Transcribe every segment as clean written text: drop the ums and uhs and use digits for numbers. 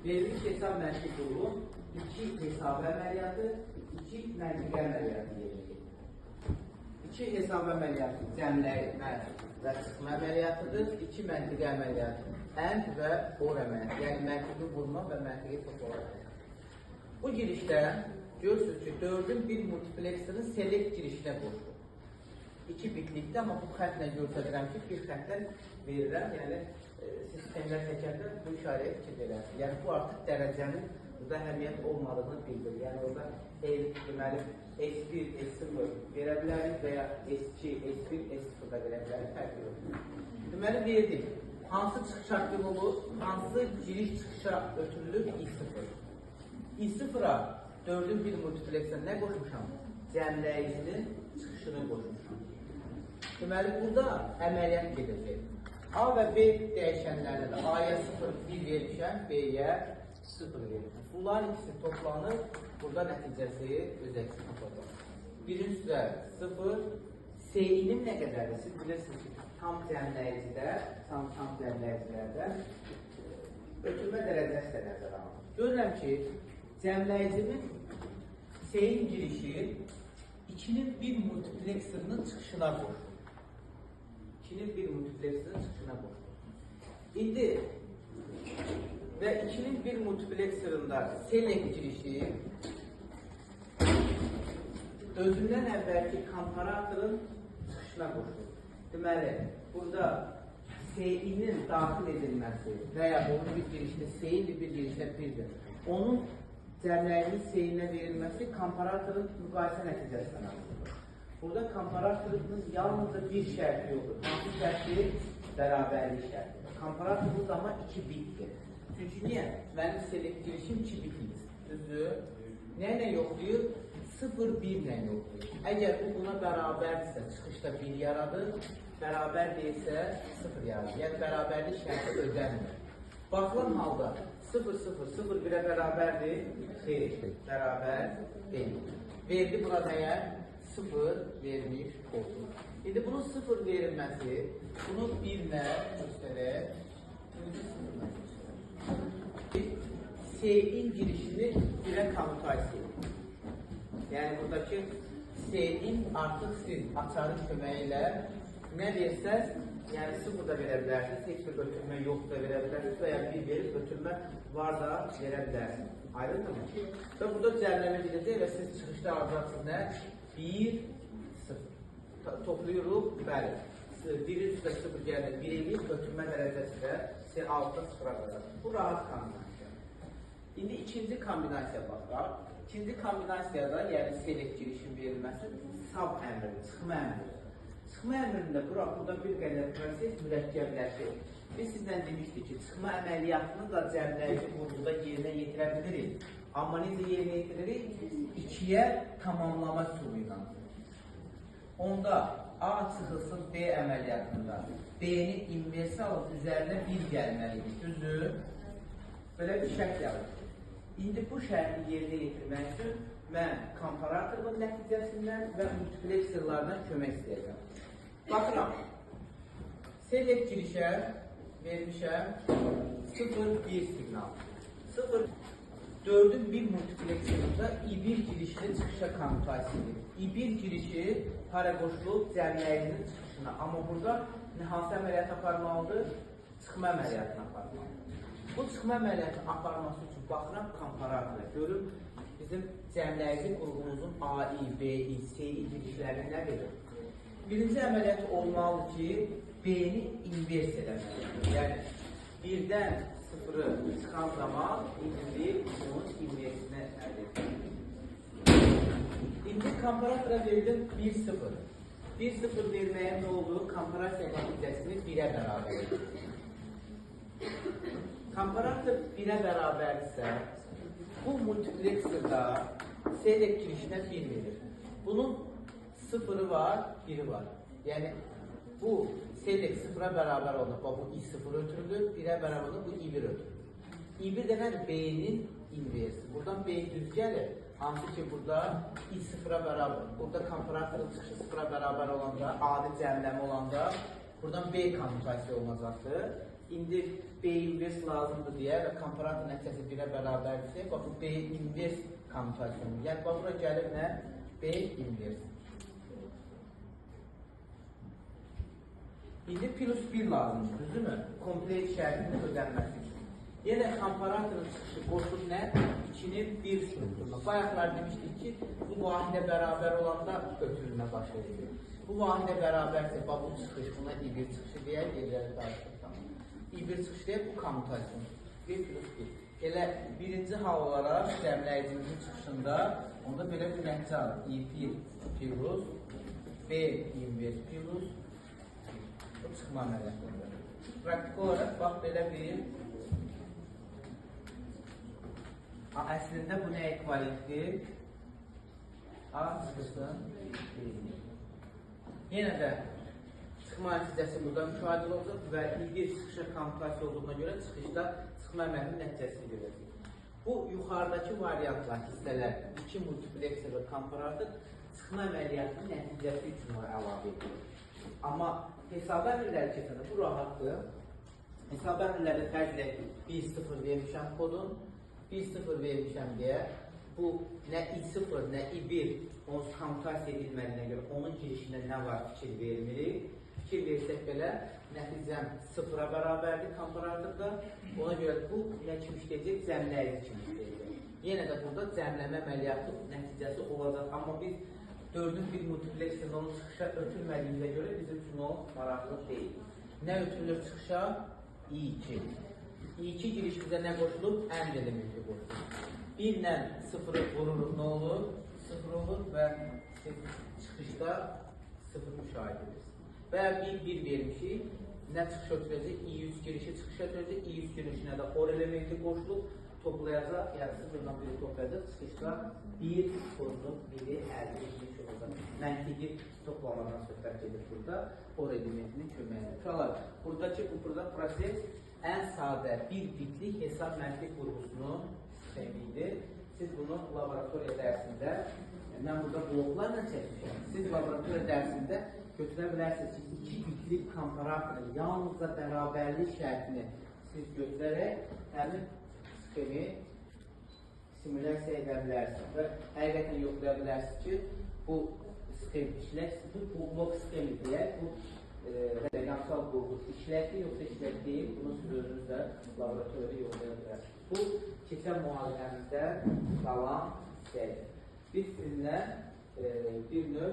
Verilmiş hesab məntiqi qurulum 2 hesab əməliyyatı, 2 məntiqi əməliyyatı yerinə yetirir. 2 hesab əməliyyatı cəmləmə və çıxma əməliyyatıdır. 2 məntiqi əməliyyatı and və or əməliyyatı, yəni məntiqi vurma və məntiqi toplama əməliyyatı. Bu girişdə görürsünüz ki, 4-ün bir multiplekserin select girişinə qoşulur. 2 bitlikdə, amma bu xəttlə göstərirəm ki, bir xəttdən verirəm, yəni sistemlər çəkəndə bu işarəyə fikir verərsiniz. Yəni bu artıq dərəcənin burada əhəmiyyət olmadığını bildirir. Yəni orada deməli S1, S0 verə bilərik və ya S2, S1, S0 da verə bilərik, fərqi yoxdur. Deməli verdik. Hansı çıxış aktiv olur, hansı giriş çıxışa ötürülür? I0. I0-a 4-ün bir multipleksə nə qoşmuşam? Cəmləyicinin çıxışını qoşmuşam. Deməli, burada əməliyyat gedəcək. A və B dəyişənlərində də A-ya 0, 1 vermişəm, B-yə 0 vermişəm. Bunların ikisi toplanır, burada nəticəsi öz əksini tapacaq. Birinci üstə 0, S-inin nə qədərdir? Siz bilirsiniz ki, tam cəmləyicidə, tam cəmləyicilərdə ötürmə dərəcəsi də nəzərə alınır. Görürəm ki, cəmləyicimin S-in girişi 2-nin bir multiplekserinin çıxışına qoşulur. 2-nin bir multiplekserinin çıxışına qoşulur. İndi və 2-nin bir multiplekserində select girişi özündən əvvəlki komparatorun çıxışına qoşulur. Deməli, burada S-inin daxil edilməsi və ya onun bir girişdə S-in bir girişdə birdir. Onun cəmləyinin S-inə verilməsi komparatorun müqayisə nəticəsindən asılıdır. Burada komparatorun yalnızca bir şərti yoxdur. Hansı şərti? Bərabərlik şərti. Komparator bu zaman 2 bitdir. Çünki niyə? Mənim select girişim 2 bit idi. Düzdür? Nə ilə yoxlayır? 0, 1 ilə yoxlayır. Əgər bu buna bərabərdirsə, çıxışda 1 yaradır, bərabər deyilsə 0 yaradır. Yəni bərabərlik şərti ödənmir. Baxılan halda 0, 0, 0, 1-ə bərabərdir? Xeyr, bərabər deyil. Verdi buna nəyə? 0 vermiş oldu. İndi bunun 0 verilməsi, bunu 1 ilə göstərək, bunu 0 ilə göstərək. S-in girişini 1-ə kommutasiya edir. Yəni buradakı S-in artıq siz açarın köməyi ilə nə versəz, yəni 0 da verə bilərsiniz, heç bir ötürmə yox da verə bilərsiniz və ya 1 verib ötürmə var da verə bilərsiniz. Aydındır mı? Və burada cəmləmə gedəcək və siz çıxışda alacaqsınız nə? 1, 0. Toplayırıq, bəli. 1-in üstə 0 gəlir, 1 eləyib, ötürmə dərəcəsi də S6-da 0-a qədər. Bu rahat kombinasiya. İndi ikinci kombinasiya baxaq. İkinci kombinasiyada, yəni select girişin verilməsi sub əmri, çıxma əmri. Çıxma əmrində burada bir qədər proses mürəkkəbləşir. Biz sizdən demişdik ki, çıxma əməliyyatını da cəmləyici qurğuda yerinə yetirə bilirik. Amma necə yerinə yetiririk? 2-yə tamamlama üsulu ilə. Onda A çıxılsın B əməliyyatında B-nin inversi alıb üzərinə 1 gəlməlidir. Düzdür? Belə bir şərt yaranır. İndi bu şərti yerinə yetirmək üçün mən komparatorun nəticəsindən və multiplekserlardan kömək istəyəcəm. Baxıram, select girişə vermişəm 0, 1 siqnal. 0, 4-ün bir multiplekserində I1 girişini çıxışa kommutasiya edir. I1 girişi hara qoşulub cəmləyicinin çıxışına. Amma burada hansı əməliyyat aparmalıdır? Çıxma əməliyyatını aparmalıdır. Bu çıxma əməliyyatını aparması üçün baxıram komparatora. Görüm, bizim cəmləyici qurğumuzun A, I, B, I, C, I girişlərini nə verir? Birinci əməliyyat olmalıdır ki, B-ni invers eləməlidir. Yəni, 1-dən 0-ı çıxan zaman indi bunun inversini əldə edirik. İndi komparatora verdim 1-0. 1-0 verməyim nə oldu? Komparasiya nəticəsini 1-ə bərabər edir. Komparator 1-ə bərabərdirsə, bu multiplekserdə select girişinə 1 verir. Bunun 0-ı var, 1-i var. Yəni, bu select 0-a bərabər olanda, bax, bu I0 ötürülür, 1-ə bərabər olanda bu I1 ötürülür. I1 də nədir? B-nin inversi. Buradan B düz gəlir. Hansı ki, burada I0-a bərabər, burada komparatorun çıxışı 0-a bərabər olanda, adi cəmləmə olanda, buradan B kommutasiya olunacaqdır. İndi B invers lazımdır deyə və komparator nəticəsi 1-ə bərabərdirsə, bax bu B invers kommutasiyonudur. Yəni bax bura gəlir nə? B invers. İndi plus 1 lazımdır, düzdürmü? Komplet şərtinin ödənməsi üçün. Yenə komparatorun çıxışı qoşulur nə? 2-nin 1 strukturuna. Bayaqlar demişdik ki, bu vahidə bərabər olanda ötürülmə baş verir. Bu vahidə bərabərsə, bax bu çıxış, buna I1 çıxışı deyək, yerləri qarışdırıq. I1 çıxışı deyək, bu kommutasiyon. 1 plus 1. Elə birinci hal olaraq cəmləyicimizin çıxışında onda belə bir nəticə alır. I1 plus B invers plus 1. Bu çıxma əməliyyatında. Praktiki olaraq bax belə bir əslində bu nə ekvivalentdir? A çıxışın 1. Yenə də çıxma nəticəsi burada müşahidə olacaq və I1 çıxışa kommutasiya olduğuna görə çıxışda çıxma əməliyyatının nəticəsini görəcək. Bu yuxarıdakı variantlar, hissələr, 2 multiplekser və komparator çıxma əməliyyatının nəticəsi üçün əlavə edilir. Amma hesab əmrləri keçəndə bu rahatdır. Hesab əmrləri fərz edək 1-0 vermişəm kodun, 1-0 vermişəm deyə bu nə I0, nə I1 onsuz kommutasiya edilmədiyinə görə onun girişində nə var fikir vermirik. Fikir versək belə nəticəm 0-a bərabərdir komparatorda. Ona görə bu nə kimi işləyəcək? Cəmləyici kimi işləyəcək. Yenə də burada cəmləmə əməliyyatı nəticəsi olacaq. Amma biz 4-ün bir multiplekserində onu çıxışa ötürmədiyimizə görə bizim üçün o maraqlı deyil. Nə ötürülür çıxışa? I2. I2 girişimizə nə qoşulub? AND elementi qoşulub. 1 ilə 0-ı vururuq, nə olur? 0 olur və siz çıxışda 0 müşahidə edirsiniz. Və ya 1-1 vermişik, nə çıxış ötürəcək? I100 girişi çıxışa ötürəcək, I100 girişinə də OR elementi qoşulub, toplayacaq, yəni 0-dan 1-i toplayacaq, çıxışda 1 kodunu 1-i əldə etmiş olacaq. Məntiqi toplamadan söhbət gedir burada, OR elementinin köməyi ilə. Uşaqlar, buradakı bu burada proses ən sadə bir bitlik hesab məntiq qurğusunun sxemi idi. Siz bunu laboratoriya dərsində, mən burada bloklarla çəkmişəm, siz laboratoriya dərsində götürə bilərsiniz ki, 2 bitlik komparatorun yalnızca bərabərlik şərtini siz götürərək həmin sxemi simulyasiya edə bilərsiniz və həqiqətən yoxlaya bilərsiniz ki, bu sxem işlək, bu blok sxemi deyək, bu rəqəmsal qurğu işləkdir, yoxsa işlək deyil, bunu siz özünüz də laboratoriyada yoxlaya bilərsiniz. Bu, keçən mühazirəmizdə qalan hissədir. Biz sizinlə bir növ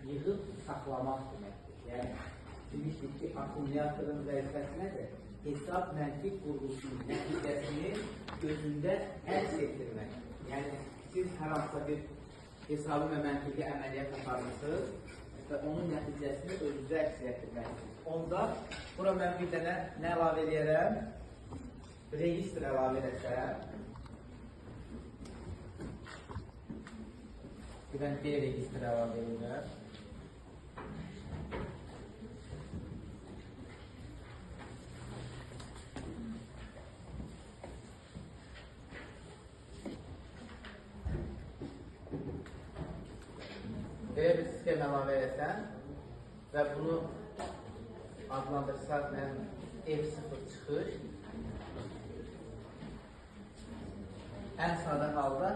yığıb saxlamaq deməkdir. Yəni, demişdik ki, akkumulyatorun vəzifəsi nədir? Hesab məntiq qurğusunun nəticəsini özündə əks etdirmək. Yəni, siz hər hansısa bir hesabı və məntiqi əməliyyat aparırsınız və onun nəticəsini özünüzə əks etdirməlisiniz. Onda, bura mən bir dənə nə əlavə eləyərəm? Registr əlavə eləsəm. Bir dənə D registr əlavə eləyərəm. Belə bir sistem əlavə eləsəm və bunu adlandırsaq mən F0 çıxış, ən sadə halda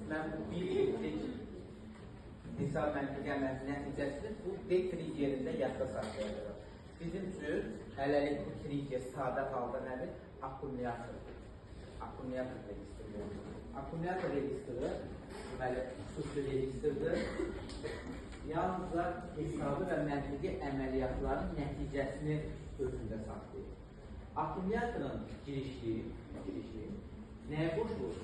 mən bu bir bitlik hesab məntiqi əməliyyatının nəticəsini bu D triggerində yadda saxlayacağam. Bizim üçün hələlik bu trigger sadə halda nədir? Akkumulyator. Akkumulyator registri. Akkumulyator registri deməli, xüsusi registrdir. Yalnızca hesabı və məntiqi əməliyyatların nəticəsini özündə saxlayır. Akkumulyatorun girişi nəyə qoşulur?